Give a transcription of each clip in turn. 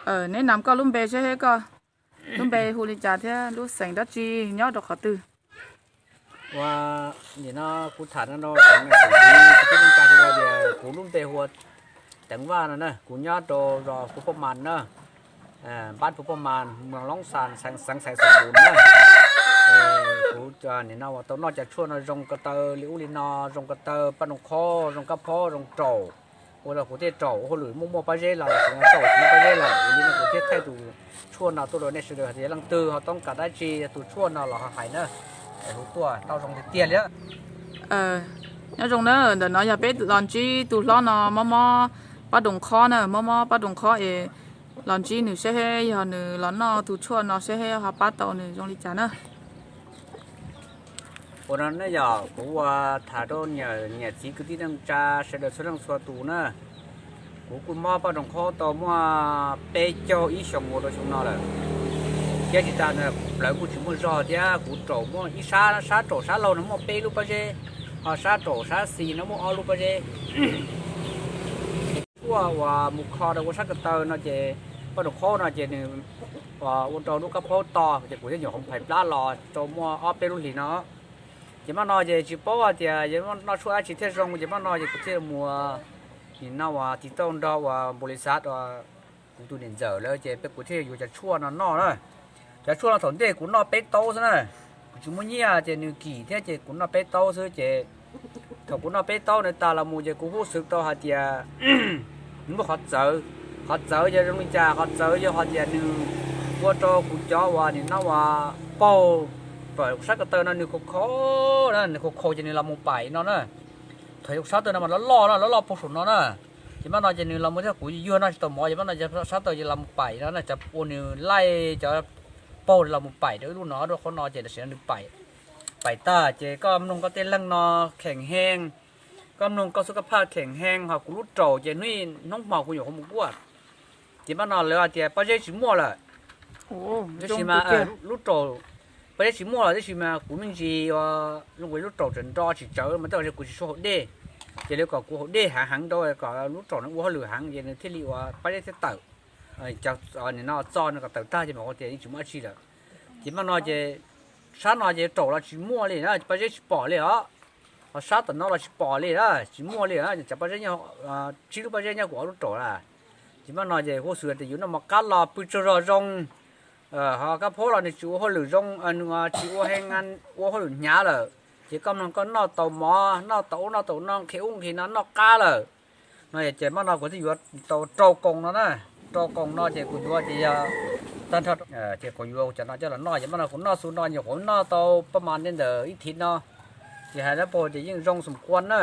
Neb nam koj lub npe seb koj lub npe hu li cas thiab lub xeem dab tsi, nyob rau qhov twg? Ua, nim no kuv tham no rau tsoom niam tsoom txiv kwv tij neej tsa sawv daws tias kuv lub npe hu ua Teev Vaj no na, kuv nyob rau zos Phu Poj Mas na, npab Phu Poj Mas, moos Loob Xas, xeev Xeev Xeem Pus na. Kuv nim no uas tau noj cov tshuaj no zoo ko taw li ub li no, zoo ko taw, paj nroog qhob, zoo kab phob, zoo raum, ua rau kuv thiaj raum ua hauj lwm muaj muaj pob zeb los, tsis muaj pob zeb lawm, yog li no kuv thiaj thaij tus tshuaj no tuaj rau nej sawv daws hais tias leej twg ho toob kas dab tsi tus tshuaj no los ho hais na, hu tuaj tau zoo tiag tiag li. Nyob zoo na, ntawm no yog peb los ntsib tus hlob no mob mob paj nroog qhob na, mob mob paj nroog qhob es los ntsib nws seb yog nws los noj tus tshuaj no seb ho pab tau nws zoo li cas na. Ua no ne yog kuv ua tham rau niam txiv kwv tij neej tsa sawv daws txhua leej txhua tus na. Kuv kuj mob paj nroog qhob tau muaj peb caug ib xyoos mus rau xyoo no lawm, thiab tsis tas ntawd plawv kuj tsis muaj zog thiab kuv raum muaj ib sab, sab raum sab laug no muaj peb lub pob zeb, ho sab raum sab xis no muaj ob lub pob zeb. Kuj ua mus kho rau ua sab ko taw no ces paj nroog qhob no ces nws ua rau lub kab phaub to ces kuv thiaj nyuam qhuav phais plab los rau muaj ob peb lub hlis no. Ces maj no ces tsis paub hais tias yog noj tshuaj dab tsi thiaj zoo, ces maj no ces kuv thiaj mus, nim no uas tiv tauj nrog uas npaum li xav uas kuv tus niam ntxawm lawm ces peb kuv thiaj yuav cov tshuaj no noj na. Cov tshuaj no thaum ntej kuv noj peb taub xwb na, kuv tsis muaj nyiaj ces nws kim thiab ces kuv noj peb taub xwb ces thaum kuv noj peb taub ntawd tas los mus ces kuv huj xwm tau hais tias nws muaj qhov txawv. Qhov txawv yog zoo li cas? Qhov txawv yog hais tias nws ua rau kuv cov uas nim no uas paug pam sab ko taw no nws khaus khaus na, nws khaus khaus ces nws los mus paim no na. Thaum sab taw no mas loj loj na, loj loj paug saum no na. Ces maj no ces nws los mus thiab kuv yuag noj tsis tau mov ces maj no sab taw ces los mus paim no na, cov ua nws laij cov paug los mus paim rau ib lub no rau qhov no ces tam sim no nws paim, paim tag ces koj mloog koj tej leeg no kheem heej, koj mloog koj xub koj phaj kheem heej, ho kuv lub raum ces hnub hnub hmo kuv nyuam qhuav mus kuaj. Ces maj no lawv hais tias pob zeb tsis muaj lawm. Tab sis mas lub raum, pob zeb tsis muaj lawm tab sis mas kuv me ntsis ua zoo li lub raum tseem nro tsis tsawv mas tej zaum kuv tsis tshua haus dej, ces lawv kom kuv haus dej heev heev rau kom lub raum no ua hauj lwm heev ces nws thiaj li ua pob zeb thiaj tawm, cov nim no txo no kom tawm tag ces mam ua tias yeej tsis muaj dab tsi lawm. Ces maj no ces sab no ces raum los tsis muaj li na, pob zeb tsis pom li os. Ho sab tom no los tsis pom li na, tsis muaj li, cov pob zeb, tsib lub pob zeb nyob kuv ob lub raum lawm. Ces maj no ces huaj xwm tias yus noj mov qab los pw tsaug zog zoo, ho kab phaub los nws tsis ua hauj lwm zoo, nws tsis ua he, ua hauj lwm hnyav lawm. Ces koj mloog koj noj tau mov, noj tau ub noj tau no, nqhis ub nqhis no, noj qab lawm no ces maj no kuv thiaj yuav tau rau koos no na. Rau koos no ces kuv yuav ces yog tag nrho, ces kuv yuav cov no coj los noj ces maj no kuv noj xu no nyuam qhuav noj tau paj mas ntej ntawm ib thiv no. Ces hais dab paug ces yeej zoo xum kuaj na.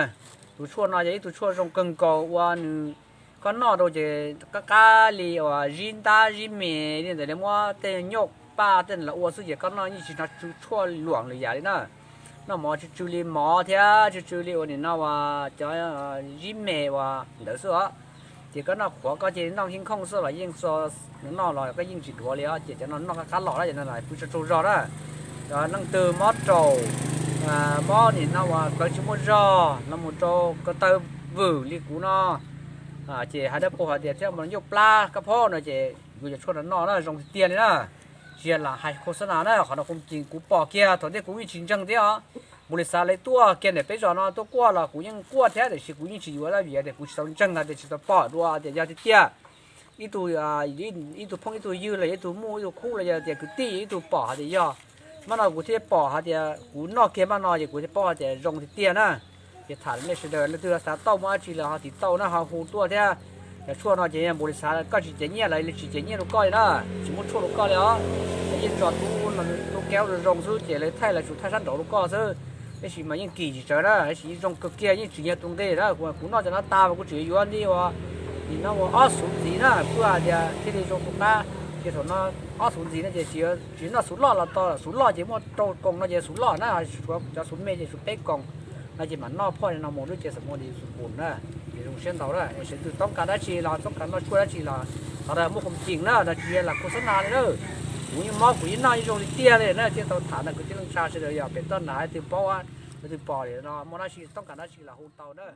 Tus tshuaj no yog ib tug tshuaj zoo kawg nkaus ua nws, koj noj rau ces qab qab li uas zib ntab zib me li ntawd li muab tej nyuj paj tej los ua xwb ces koj noj yeej tsis hnov tshuaj luam lwm yam li na. Noj mov tsw tsw li mov thiab tsw tsw li uas nim no uas cov zib me uas ntawd xwb os. Ces koj noj qhuav koj cia li noj nkij nkhooj xwb los yeej noj los koj yeej tsis dhuav li os. Ces cov no noj qab qab los na, ces no pw tsaug tsaug zog na. Cov leej twg mob raum, mob nim no uas plawv tsis muaj zog los mus rau ko taw vwm li kuv no, ces hais dab paug hais tias thiab mus nyuj plab kab phaub no ces yuav cov tshuaj no noj na zoo tiag tiag li na. Tsis yog lam hais khos xab nas na, qhov no kuv ces kuv pom kiag thaum ntej kuv yeej tsis ntseeg thiab os. Npaum li xav lawv tuaj kiag ntawm peb zos no tuaj kuaj los kuv yeej kuaj thiab tiam sis kuv yeej tsis yuav lawm vim tias kuv tsis tau ntseeg hais tias tsis tau pom dua tias yog tiag tiag. Ib tug, ib tug phooj ib tug ywg los yog ib tug muj ib tug khub los yog tias kwv tij ib tug pom hais tias yog. Maj no kuv thiaj pom hais tias kuv noj kiag maj no ces kuv thiaj paub hais tias zoo tiag tiag na. Ces tham nej sawv daws leej twg xav tau muaj dab tsi los ho tiv tauj na, ho hu tuaj thiab. Cov tshuaj no ces npaum li xav koj tsis cem nyiaj los tsis cem nyiaj rau koj li na, tsis muab tshuaj rau koj li os. Yeej tso tub kaub zoo zoo xwb ces lawv thaij los tsuas thaij sab nraud rau koj xwb. Tab sis mas yeej kim tsis tsawg na, tab sis yeej zoo kawg kiag, yeej tsis yog tus nqi na. Kuv noj cov no tas mas kuv tseem yuav nti uas nim no ua ob xuv ntxiv na, kuj hais tias thiaj li zoo tus qab. Ces thaum no ob xuv ntxiv no ces tsis noj xuv loj los tau, xuv loj ces muaj rau koos no ces xuv loj na, cov xuv me ces xuv peb koos no ces mam noj phoj no mus lub ces xam muaj li xuv pum na. Ces zoo siab ntau na, sawv daws toob kas dab tsi los toob kas noj tshuaj dab tsi los thov muaj khoom ceem na, no tsis yog lam khos xab nas li na. Kuv yeej mob kuv yeej noj yeej zoo li tiag li na, thiaj tau tham ntawm kwv tij neej tsa sawv daws yog pem toj nram leej twg paub, leej twg pom li no muaj dab tsi toob kas dab tsi los hu tau na.